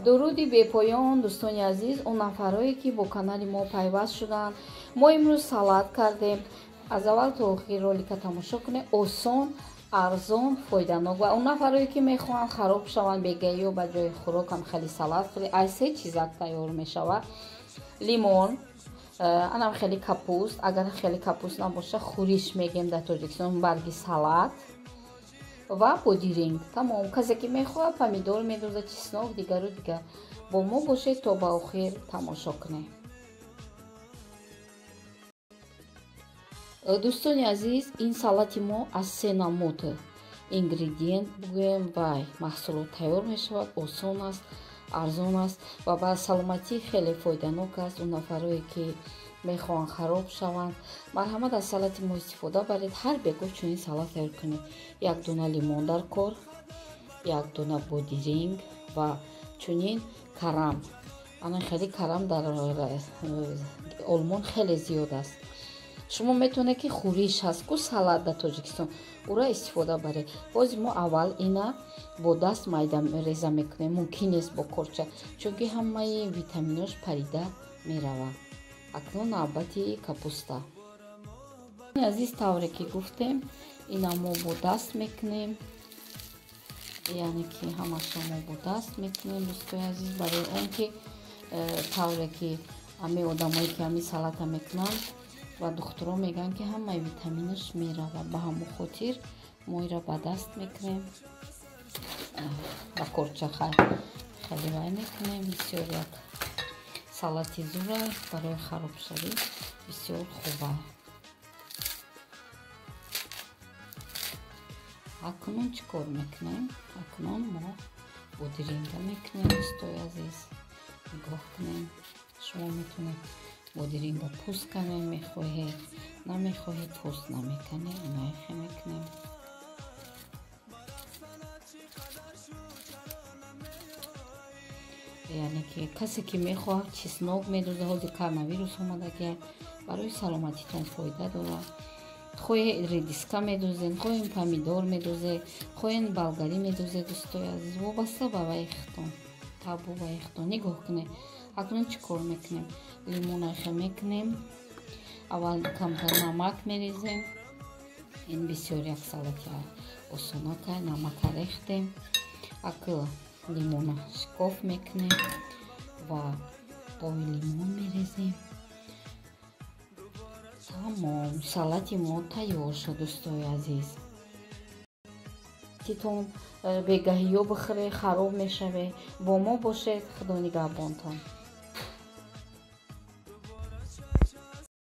Дуруди бепоён, дӯстони азиз, он нафарое ки бо канали мо пайваст шуданд. Мо имрӯз салат кардем. Аз аввал то охир ролика тамошо кунед. Осон, арзон, фоиданок. Ва он нафарое ки мехоҳанд хароб шаванд бегаиё ба ҷои хӯрок ҳам хеле салат хӯред. Аз се чизак тайёр мешавад. Лимон, анам хеле капуст, агар хеле капуст набоша, хӯриш мегем дар Тоҷикистон, барги салат ва бодиринг. Тамом. Касе ки мехоҳад помидор медозад, чеснок, дигару дигар. Бо мо бошед то ба охир тамошо кунед. Дӯстони азиз, ин салати мо аз се намуд ингредиент бугӯем ва маҳсулот тайёр мешавад. Осон аст, арзон аст ва ба саломатӣ хеле фоиданок аст. Он нафарое ки мехоҳанд хароб шаванд, марҳамат аз салати мо истифода баред. Ҳар бегоҳ чунин салат тайёр кунед. Як дона лимон дар кор, як дона бодиринг ва чунин карам. Ана хеле карам дар Олмон хеле зиёд аст. Шумо метавонед ки хӯриш ҳаст ку салат дар Тоҷикистон, ура истифода баред. Боз мо аввал ина бо даст майда реза мекунем, мумкин нест бо корча, чунки ҳамаи витаминош парида меравад. Акнун навбати капуста. Азиз, тавре ки гуфтем, ина мо бо даст мекунем, яъне ки ҳамаша мо бо даст мекунем, дӯстои азиз, барои он ки тавре ки ҳамаи одамое ки ҳамин салата мекунанд ва духтуро мегӯянд ки ҳамаи витаминаш меравад. Ба ҳамон хотир мо ира ба даст мекунем, ба корча хеле вай мекунем. Бисёр як салати зура барои харобшавӣ бисёр хуба. Акнун чӣ кор мекунем? Акнун мо бодиринга мекунем, дӯстои азиз. Нигоҳ кунем, шумо метавонед бодиринга пӯст канем, мехоҳед, намехоҳед пӯст намеканем, инайхе мекунем. Яъне ки касе ки мехоҳад чеснок медозад, ҳозир коронавирус омадагия, барои саломатитон фоида дорад. Хоҳед редиска медозед, хоҳед помидор медозед, хоҳед болгарӣ медозед, дӯстои азиз, вобаста ба вайхтон, табу вайхтон. Нигоҳ кунед, акнун чӣ кор мекунем? Лимонайхе мекунем, аввал камтар намак мерезем. Ин бисёр як салати осонака. Намака рехтем, ак лимона шикоф мекунем ва оби лимон мерезем. Тамом, салати мо тайёр шуд, дӯстои азиз. Титон бегаҳиё бихӯре, хароб мешавед. Бо мо бошед, Худо нигаҳбонтон.